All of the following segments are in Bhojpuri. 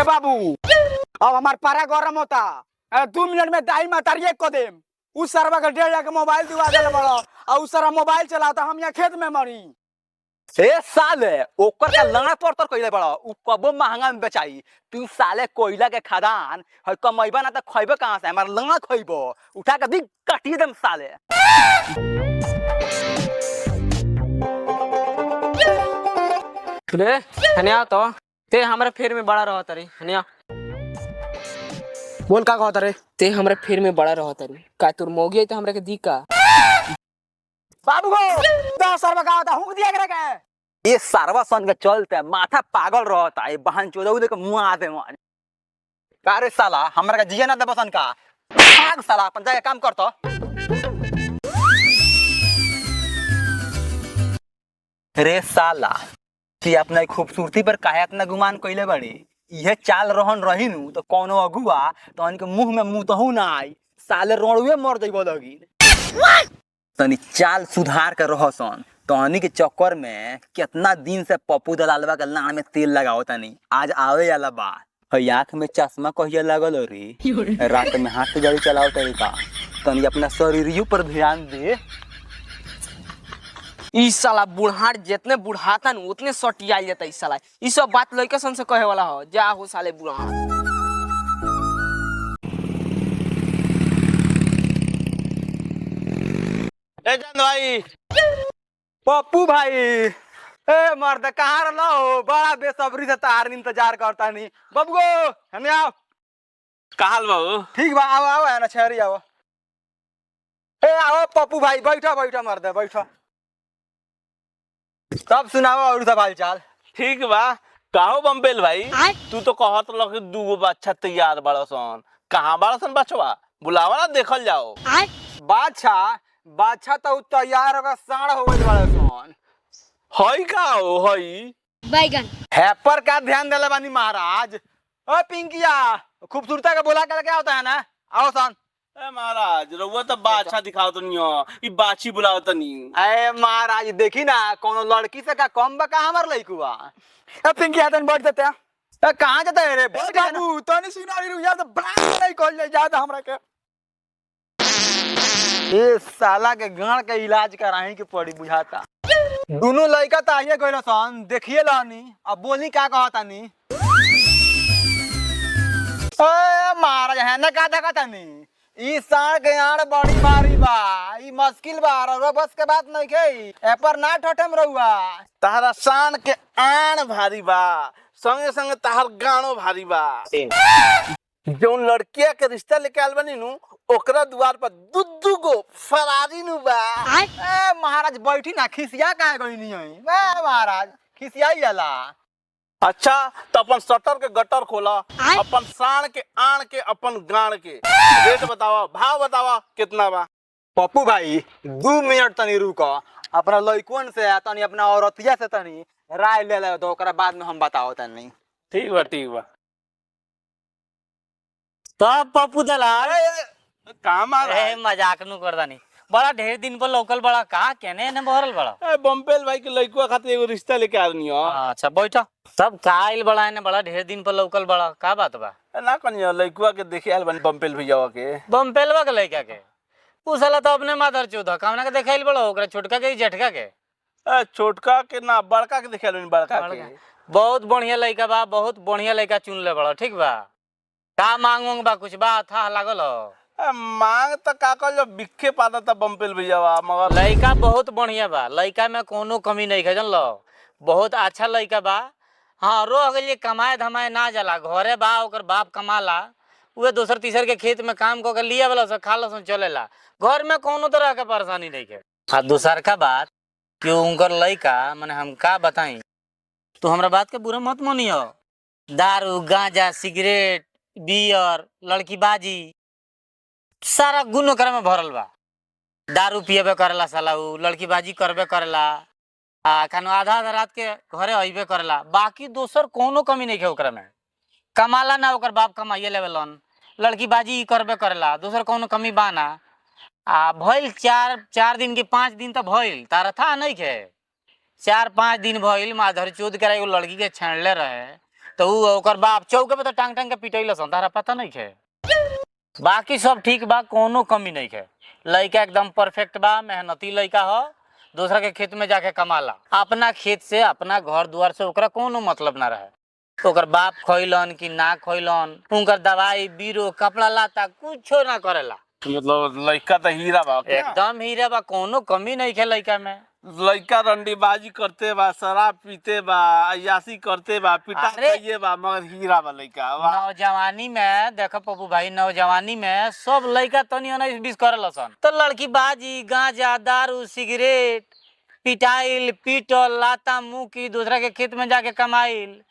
बाबू, अब हमार पारा गरम होता। 2 मिनट में दाई मातारिये को देम। उस सरवा के 1.5 लाख के मोबाइल दिवा देले बड़ो आ उ सारा मोबाइल चलाता, हम यहाँ खेत में मरी। ए साले, ओकर का लंगड़ा तोड़ तोड़ कइले बड़ा, उ कबो महंगा में बेचाई। तू साले कोयला के खदान है, कमैबा ना त खइबे कहां से? हमार लंगड़ा खइबो? उठा के दी काटी दम साले। रे हनिया, तो ते हमरा फेर में बड़ा रहत रे हनिया। बोल, का कहता रे? ते हमरा फेर में बड़ा रहत रे, का तोर मौगी आई त हमरा के दी का? बाबू को 10 सरवा का होता, हुक दिया करे के। ये सारवा सन के चलते माथा पागल रहता है। बहन चोदऊ देख मुंह आते मान का रे साला, हमरा का जिया ना दे बसन का। भाग साला, अपन जाके काम करतो। रे साला, कि अपना खूबसूरती पर काहे इतना गुमान कइले बड़ी? इहे चाल रहन रही नु तो कोनो अगुआ तो के मुंह में मुंह तहु ना आई, साले रोड़ुए मर जइबो लगी। तनी चाल सुधार के रहसन। तहनी के चक्कर में कितना दिन से पप्पू दलालवा के लाड़ में तेल लगाओ तनी, आज आवे वाला बा। हई आँख में चश्मा कहिया लागल रे? रात में हाथ से गाड़ी चलाओ तरीका, तनी अपना शरीरियो पर ध्यान दे। ई साला बुढ़ार जितने बुढ़ाता न उतने सटियाल जाता। ई साला ई सब बात लइका सन से कहे वाला हो। जा हो साले बुढ़ार। ए चंद भाई, पप्पू भाई, ए मर्द, कहाँ रहलो हो? बड़ा बेसब्री से तार इंतजार करता नहीं। बबगो, हमें आओ। कहाल बाबू? ठीक बा, आओ आओ, है ना छहरी, आओ। ए आओ पप्पू भाई, बैठो बैठो मर्द, बैठो। तब सुनाओ और सब हाल चाल? ठीक बा। काहो बम्बेल भाई, तू तो कहत रह कि दूगो बच्चा तैयार बड़ा सन, कहाँ बड़ा सन बचवा? बुलावा ना, देखल जाओ। बादशाह, बादशाह तो उ तैयार होकर साढ़ हो गइल बड़ा सन। हई का हो हई? बैगन। हैपर का ध्यान देले बानी महाराज। ओ पिंकिया, खूबसूरता के बोला के क्या होता है ना, आओ सन। ए महाराज, रउआ तो बादशाह दिखाओ तनी हो, ई बाछी बुलाओ तनी। अरे महाराज, देखी ना, कोनो लड़की से का कम बा का हमर लइकुआ? ए पिंकी, तन बैठ देते। ए कहाँ जाता है रे? ए बैठ जा ना। बाबू, तनी सुनारी रुया तो ब्लाक नहीं कॉल जाए जाता हमरा के। ए साला के गाड़ के इलाज कराही के पड़ी बुझाता। दोनों लड़का तो आइए गइल सन, देखिए लहनी, अब बोली का कहतानी। ए महाराज, है ना का देखतानी? ई साढ़ के आड़ बड़ी भारी बा, ई मुश्किल बा रउआ, बस के बात नहीं के, ए पर ना ठठम रउआ। तहरा शान के आन भारी बा, संगे संगे तहार गानो भारी बा। जौन लड़किया के रिश्ता लेके आल बनी नु, ओकरा दुआर पर दू दू गो फरारी नु बा। ए महाराज, बैठी ना, खिसिया काहे गइनी है? ए महाराज, खिसियाई जाला? अच्छा, तो अपन शटर के गटर खोला, अपन साण के आण के अपन गाण के रेट बतावा, भाव बतावा, कितना बा? पप्पू भाई, 2 मिनट तनी रुक, अपना लइकवन से आ तनी अपना औरतिया से तनी राय ले ले, तो ओकरा बाद में हम बताओ तनी। ठीक बा, ठीक बा। तब पप्पू दलाल। काम आ रहा ए मजाक नु करदानी, बड़ा ढेर दिन पर लोकल बड़ा, का केने ने बहरल बड़ा? ए बम्पेल भाई के लइकुआ खातिर एगो रिश्ता लेके आनी हो। अच्छा, बैठो। तब का आइल बड़ा ने, बड़ा ढेर दिन पर लोकल बड़ा, का बात बा? ए, ना कनिया, लइकुआ के देखे आल बनी बम्पेल भैया के। बम्पेलवा के लइका के? उ साला तो अपने मादर चौधा। कामना के देखाइल बड़ा, ओकरा छोटका के जेठका के? ए छोटका के ना, बड़का के देखे आल बनी, बड़का के। बहुत बढ़िया लइका बा, बहुत बढ़िया लइका चुन ले बड़ा। ठीक बा, का मांग उंग बा? कुछ बा था लागल हो? ए, मांग त का कहल, बिखे पाता त बम्पेल भैया बा मगर लइका बहुत बढ़िया बा, लइका में कोनो कमी नहीं है, जानलो? बहुत अच्छा लइका बा। हाँ, रोह गइल, कमाए धमाए ना जाला, घरे बा, ओकर बाप कमाला, उहे दोसर तीसर के खेत में काम कऽ के लिया वाला से खा लसन, चलेला। घर में कोनो तरह के परेशानी नहीं है। आ दोसर का बात कि उनकर लइका, माने हम का बताई, तू हमरा बात के बुरा मत मानियो, दारू गांजा सिगरेट बियर लड़की बाजी सारा गुण ओकरा में भरल बा। दारू पियबे करेला साला उ, लड़की बाजी करबे करेला आ खानो आधा आधा रात के घरे अइबे करेला। बाकी दोसर कोनो कमी नहीं है ओकरा में। कमाला ना, ओकर बाप कमाइए लेवेलन, लड़की बाजी करबे करेला, दोसर कोनो कमी बा ना। आ भइल चार चार दिन के 5 दिन तो भइल, तारा था नहीं खे, 4-5 दिन भइल, माधर चोद करा एगो लड़की के छेड़ले रहे। तो ऊ ओकर बाप चौके पे तो टांग टांग के पिटैलसन, तारा पता नहीं है। बाकी सब ठीक बा, कोनो कमी नहीं है। लड़का एकदम परफेक्ट बा, मेहनती लड़का हो, दूसरा के खेत में जाके कमाला, अपना खेत से अपना घर दुआर से ओकरा कोनो मतलब ना रहे। ओकर बाप खइलन कि ना खइलन, उनकर दवाई बीरो कपड़ा लाता कुछो ना करेला। मतलब लड़का तो हीरा बा क्या? एकदम हीरा बा, कोनो कमी नहीं है लड़का में। लड़का रंडीबाजी करते बा, शराब पीते बा, अय्यासी करते बा, पिटा अरे! खाइए बा, मगर हीरा बा लड़का। वाह। नौजवानी में देखो पप्पू भाई, नौजवानी में सब लड़का तनी 19-20 करेला सन, तो लड़की बाजी गांजा दारू सिगरेट पिटाइल पीटल लाता मुकी दूसरा के खेत में जाके कमाइल।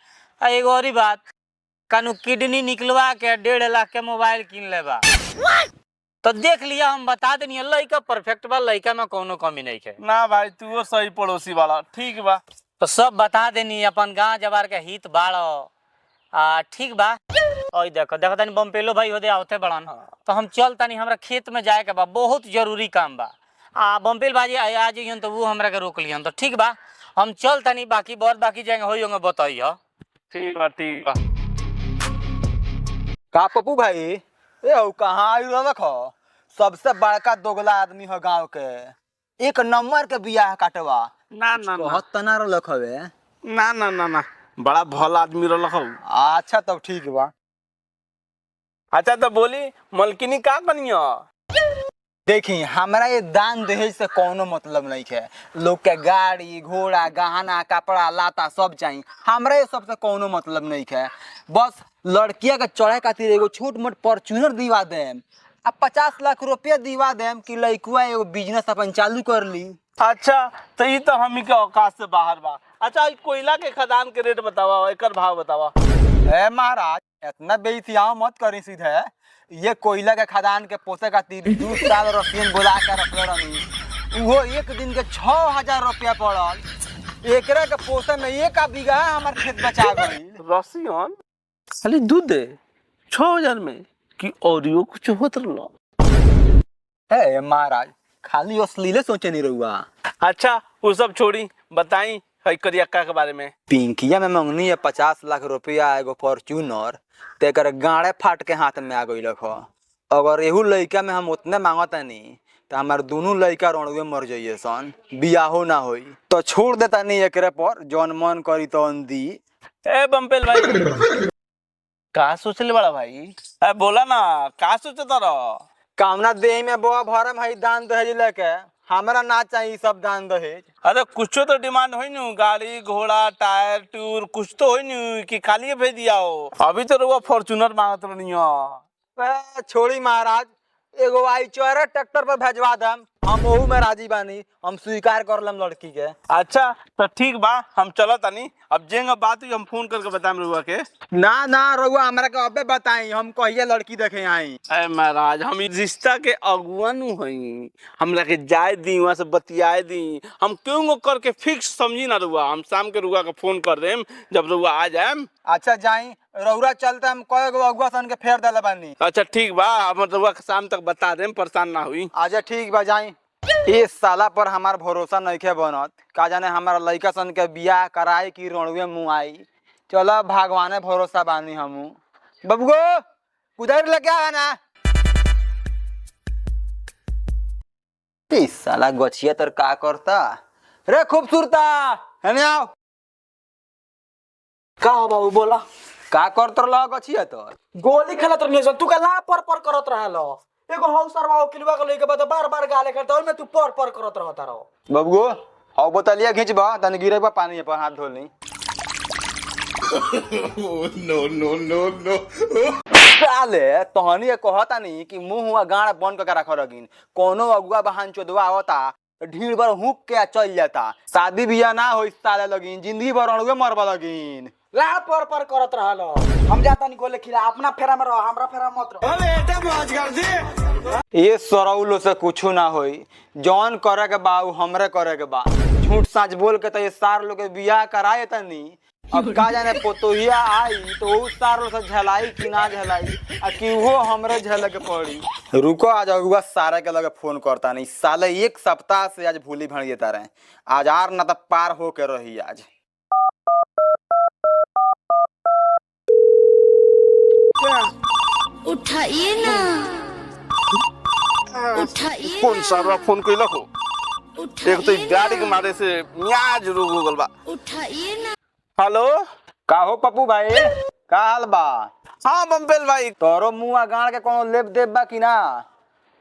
आ एगो औरी बात, कानू किडनी निकलवा के 1.5 लाख के मोबाइल किन लेबा। तो देख लिया, हम बता देनी लड़का परफेक्ट बा, लड़का में कोनो कमी नहीं है। ना भाई तू सही पड़ोसी वाला ठीक बा। तो सब बता देनी, अपन गांव जवार के हित बाड़ो। आ ठीक बा। ओई देखो देखो तनी बम्पेलो भाई होदे आवते बड़न, तो हम चल तनी, हमरा खेत में जाए के बा, बहुत जरूरी काम बा। आ बम्पेल भाजी आ जइहन तो वो हमरा के रोक लिहन, तो ठीक बा हम चल तनी, बाकी बहुत बाकी जाएंगे होई होंगे बताइयो। ठीक बा ठीक बा। का पप्पू भाई ए हौ कहाँ आयु रख, सबसे बड़का दोगला आदमी हो गांव के, एक नंबर के बियाह काटवा। ना ना ना बहुत तना रलख हवे। ना ना ना ना, बड़ा भला आदमी रहलक हौ। अच्छा तब ठीक बा। अच्छा तो बोली मलकिनी का बनियो? देखी हमरा ये दान दहेज से कोनो मतलब नहीं है। लोग के गाड़ी घोड़ा गहना कपड़ा लाता सब चाहिए, हमरा ये सब से कोनो मतलब नहीं है। बस लड़किया के चढ़े खातिर एगो छोट मोट फॉर्च्यूनर दिवा देम आ 50 लाख रुपया दिवा देम कि लड़कुआ एगो बिजनेस अपन चालू कर ली। अच्छा तो ये तो हमी के औकात से बाहर बा। अच्छा ई कोयला के खदान के रेट बतावा, एकर भाव बतावा। ए महाराज इतना बेइतियाव मत करी सीधे। ये कोयला के खदान के पोसे खातिर 2 साल रसियन बुला के रखले रहनी, उहो एक दिन के 6000 रुपया पड़ल। एकरा के पोसे में एक बीघा हमार खेत बचा गई। रसियन खाली दूध दे 6000 में कि औरियो कुछ होत रहलो? ए महाराज खाली अश्लीले सोचे नहीं रहुआ। अच्छा वो सब छोड़ी, बताई है करियक्का के बारे में। पिंकिया में मंगनी है 50 लाख रुपया एगो फॉर्च्यूनर, तेकर गाड़े फाट के हाथ में आ गई लख। अगर एहू लड़का में हम उतने मांगतानी तो हमार दोनों लड़का रणुए मर जाइए सन, बियाहो ना होई। तो छोड़ देता नहीं एकरे पर, जौन मन करी तौन दी। ए बम्पेल भाई का सोचले बड़ा भाई? ए बोला ना का सोचता रहो? कामना देह में बोआ भरम है दान दहेज लेके, हमरा ना चाहिए सब दान दहेज। अरे कुछ तो डिमांड होई नु, गाड़ी घोड़ा टायर टूर कुछ तो होई नु कि खाली भेज दिया हो? अभी तो रुआ फॉर्च्यूनर मांगत रहनी हो। छोड़ी महाराज, एगो आई चौरा ट्रैक्टर पर भेजवा दम, हम ओहू में राजी बानी, हम स्वीकार कर लम लड़की के। अच्छा तो ठीक बा, हम चलत तानी। अब जेंगा बात हुई हम फोन करके बताएम रुआ के। ना ना रउआ हमरा के अबे बताई, हम कहिए लड़की देखे आई। अरे महाराज हम ई रिश्ता के अगुआ नु हई, हमरा के जाए दी, वहाँ से बतियाए दी, हम क्यों करके फिक्स समझी ना रुआ। हम शाम के रुआ के फोन कर देम, जब रुआ आ जाएम। अच्छा जाई रउरा चलते, हम कए गो अगुआ सन के फेर देले बानी। अच्छा ठीक बा, हम रुआ के शाम तक बता देम, परेशान ना हुई। अच्छा ठीक बा जाई। इस साला पर हमार भरोसा नइखे बनत, का जाने हमारा लइका सन के बियाह कराई कि रणुए मुँह आई। चलो भगवाने भरोसा बानी हमू। बबुगो उधर लेके आवा ना। इस साला गछिया तर का करता रे खूबसूरता, हेने आओ। का हो बाबू बोला? का करत रह गछिया तर? गोली खेलत रहनी सन, तू का ला पर पर करत रहल। एगो हौ सरवा वकीलवा के लइके बाद बार बार गाले करता, ओइमे तू पर पर करत रहता रहो। बबुगो हौ बोतलिया घिंचबा तनी गिरेबा पानी पर हाथ धो ली। No no no no. साले तोहनी के कहता नहीं कि मुंह हुआ गाड़ बंद करके रख रगिन, कोनो अगुआ बहान चोदवा आवता ढीड़ भर हुक के चल जाता। शादी बियाह ना होई साले लगिन, जिंदगी भर अणुए मरबा लगिन। ला पर पर करत रहल। हम जाता नहीं गोले खिला, अपना फेरा में रहो, हमरा फेरा मत रहो। ये सरौलो से कुछ ना होई, जौन करे के बा उ हमरे करे के बा। झूठ सच बोल के तो ये सार लोग के बियाह कराए तनी, अब का जाने पोतोहिया आई तो उ सार लोग से झलाई कि ना झलाई, आ कि वो हमरे झले के पड़ी। रुको आज अगुआ सारे के लगे फोन करता नहीं, साले एक सप्ताह से आज भूली भण देता रहे, आज आर ना तो पार हो के रही आज। उठाइए ना, उठाइए। कौन सारा फोन कइलक हो? एक तो ई गाड़ी के मारे से मियाज रोग हो गल बा। उठाइए ना। हेलो। का हो पप्पू भाई, का हाल बा? हाँ बम्पेल भाई। तोरो मुंह आ गाड़ के कोनो लेप देब बा कि ना?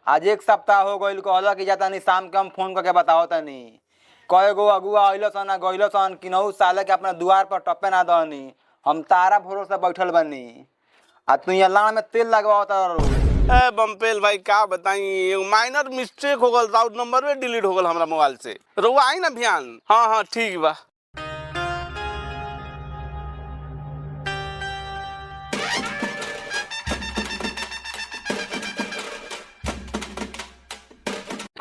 आज एक सप्ताह हो गइल, कहला कि जातानी शाम के हम फोन करके बताओ तनी। कय गो अगुआ अइलो सन आ गइलो सन, किनहु साले के अपना दुआर पर टप्पे ना दहनी। हम तारा भरोसे बैठल बनी आ तू यहाँ लाड़ में तेल लगवाओ तारू। ए बम्पेल भाई, का बताई, एगो माइनर मिस्टेक हो गल, राउट नंबर में डिलीट हो गल हमरा मोबाइल से। रउआ आई ना ध्यान। हाँ हाँ ठीक बा।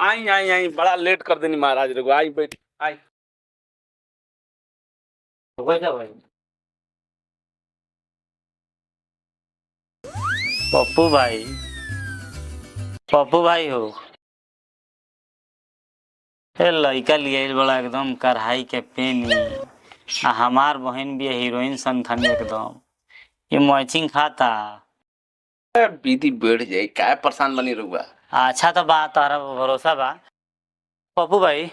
आई आई आई, बड़ा लेट कर देनी महाराज। रघु आई, बैठ आई। भाई पप्पू भाई, पप्पू भाई हो। ए लइका लिए बड़ा एकदम कढ़ाई के पेनी, आ हमार बहन भी हीरोइन सन खानी एकदम। ये मैचिंग खाता। बीती बैठ जाई, काय परेशान बनी रहुआ। अच्छा तो बा, तारा भरोसा बा। पप्पू भाई,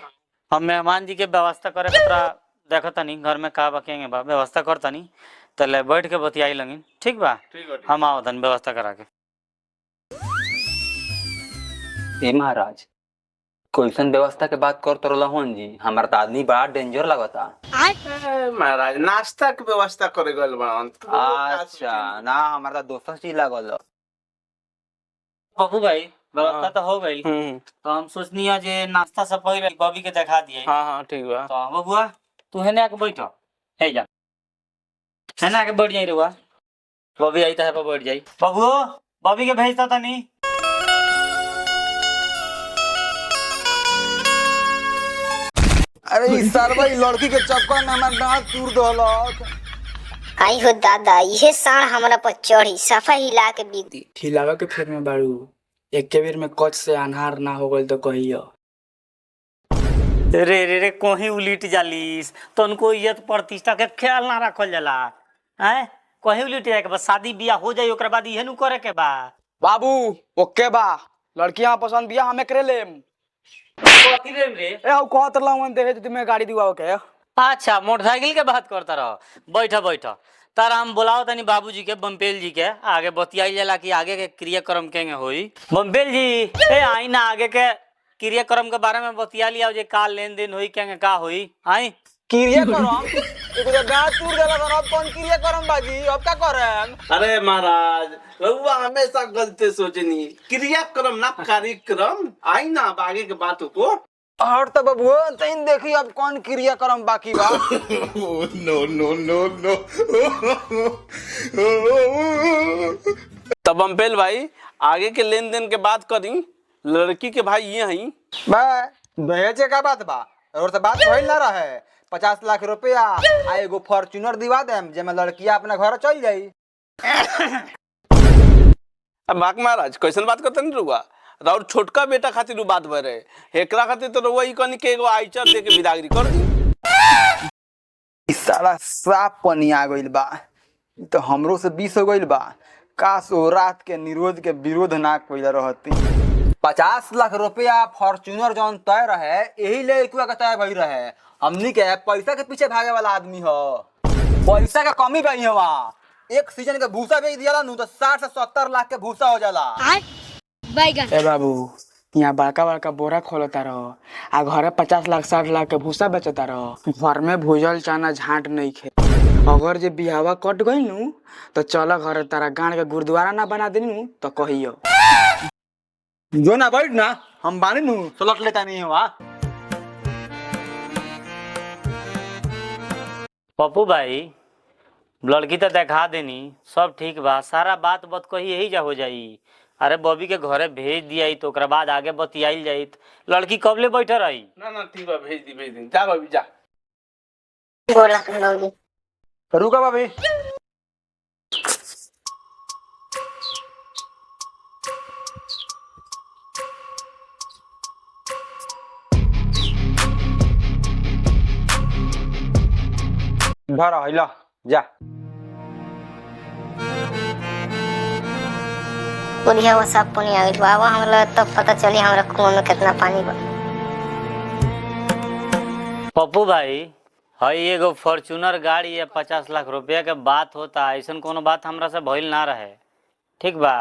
हम मेहमान जी के व्यवस्था करे के तोरा देखो तनी घर में का बकेंगे बा, व्यवस्था कर तनी तो ले बैठ के बतियाई लगिन, ठीक बा? ठीक है। हम आओ तनी व्यवस्था करा के। ए महाराज, कैसन व्यवस्था के बात कर तोर लहन जी? हमारा तो आदमी बड़ा डेंजर लगता। महाराज नाश्ता के व्यवस्था करे गल बड़न। अच्छा ना, हमारा तो दोसर चीज लागल। पप्पू भाई, व्यवस्था तो हो गई, तो हम सोचनी है जे नाश्ता से पहले बॉबी के दिखा दिए। हाँ हाँ ठीक बा। तो बबुआ तू हेने आके बैठ, हे जा हेने आके बैठ जाई रुआ। बॉबी आई तो है पर बैठ जाई। बबुओ, बॉबी के भेजता तनी। अरे ई सरवा ई लड़की के चक्कर में हमार दांत तूर दहलक। आई हो दादा, इहे साढ़ हमरा पर चढ़ी सफा हिला के बिक दी। हिलावे के फेर में बाड़ू, एके बेर में कच से अन्हार ना हो गइल तो कहियो। रे रे रे, कोही उलिट जालिस तो उनको इज्जत प्रतिष्ठा के ख्याल ना रखल जाला हैं? कहीं उलिट जाए के बस शादी बियाह हो जाई, ओकरा बाद इहे नु करे के बा। बाबू ओके बा, लड़कियां पसंद बिया हमें करे लेम। कथी रे रे? ए हौ कहत रहलहुँ दहेज में गाड़ी दिवाओ के। अच्छा मोटरसाइकिल के बात करता रहो। बैठ बैठ, तारा हम बुलाओ तनी बाबूजी के, बम्पेल जी के आगे बतियाई जाला कि आगे के क्रियाक्रम केंगे होई। बम्पेल जी ए आई ना, आगे के क्रियाक्रम के बारे में बतिया लिया जे का लेन देन होई, केंगे का होई। आई क्रिया करम एगो तो दांत तूर देलक, अब कौन क्रिया करम बाजी, अब का करम? अरे महाराज रउआ हमेशा गलते सोचनी, क्रियाक्रम ना कार्यक्रम। आई ना अब आगे के बात को। और तो बबुआ तइन देखी अब कौन क्रिया करम बाकी बा। No no no no. तब बम्पेल भाई आगे के लेन देन के बात करी। लड़की के भाई ये हई। बा दहेज का बात बा और तो बात भइल ना रहे। 50 लाख रुपया आ एगो फॉर्च्यूनर दिवा देम, जेमे लड़किया अपना घर चल जाई। अब बाक महाराज कैसन बात करते नहीं रउआ? राउर छोटका बेटा खातिर उ बात भरे, एकरा खातिर तो रउआ ई कहनी के एगो आइचर दे के बिदागरी कर दी। ई साला साफ पनी आ गइल बा, ई तो हमरो से 20 हो गइल बा। काश ओ रात के निरोध के विरोध ना कइले रहती। 50 लाख रुपया फॉर्च्यूनर जौन तय रहे, यही ले इकुआ के तय भई रहे। हमनी के पैसा के पीछे भागे वाला आदमी हो, पैसा का कमी बा हवा। एक सीजन के भूसा बेच दियाला नु तो 60 से 70 लाख के भूसा हो जाला। बैगन। ए बाबू, यहाँ बड़का बड़का बोरा खोलता रहो आ घरे 50 लाख 60 लाख के भूसा बेचता रहो। घर में भूजल चना झांट नहीं खे। अगर जे बिहावा कट गई नु तो चल घरे, तारा गाड़ के गुरुद्वारा ना बना देनी नु तो कहियो। जो ना बैठ ना, हम बानी नु सलट लेता नहीं हुआ। पप्पू भाई, लड़की तो देखा देनी, सब ठीक बा, सारा बात बत कही यही जा हो जाई। अरे बॉबी के घरे भेज दिया तो ओकरा बाद आगे बतियाइल जाई। लड़की कब ले बैठल रही? ना ना ठीक बा, भेज दी भेज दी, जा भाभी जा। गोला लोगी। रुका भाभी, धर हिला जा। कोलिया वो सब पानी आ गइल बा। आवा हमरा तब पता चली हमरा कुआं में कितना पानी बा। पप्पू भाई, हई एगो फॉर्च्यूनर गाड़ी है, 50 लाख रुपया के बात होता। ऐसन कोनो बात हमरा से भइल ना रहे, ठीक बा?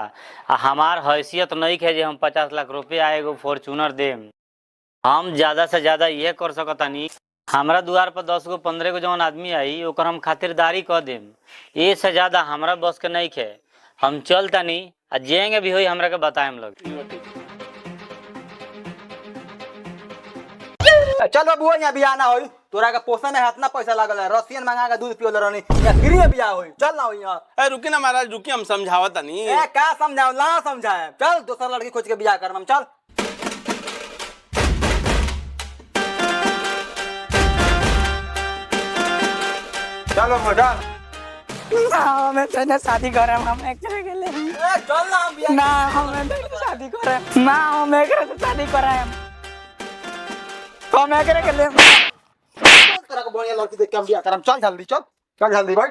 आ हमार हैसियत नहीं है जे हम 50 लाख रुपया एगो फॉर्च्यूनर देम। हम ज़्यादा से ज़्यादा ये कर सकतानी, हमरा दुआर पर 10 गो 15 गो जौन आदमी आई, ओकर हम खातिरदारी कर देम। ए से ज़्यादा हमरा बस के नहीं है। हम चल तनी, आ जेंगे भी होई हमरा के बताएम लोग। चल बबुआ, यहाँ बियाह ना होई। तोरा के पोषण है, इतना पैसा लागल है, रसियन मंगा के दूध पियोले रहनी। यहाँ फ्री में बियाह होई, चल ना होई यहाँ। ए, रुकी ना महाराज, रुकी, हम समझावत तनी। ए, का समझाओ ना समझाए, चल दोसर लड़की खोज के बियाह करम हम, चल। चल बबुआ, चल। ना, हमें तो ना शादी करम, हम एकरे के ले। ए, चल ना, हम बियाह ना, हम शादी करम ना, हम एकरे से शादी करम, हम एकरे के ले। तोरा के बढ़िया लड़की देख के हम बियाह करम, चल जल्दी, चल चल जल्दी भाई।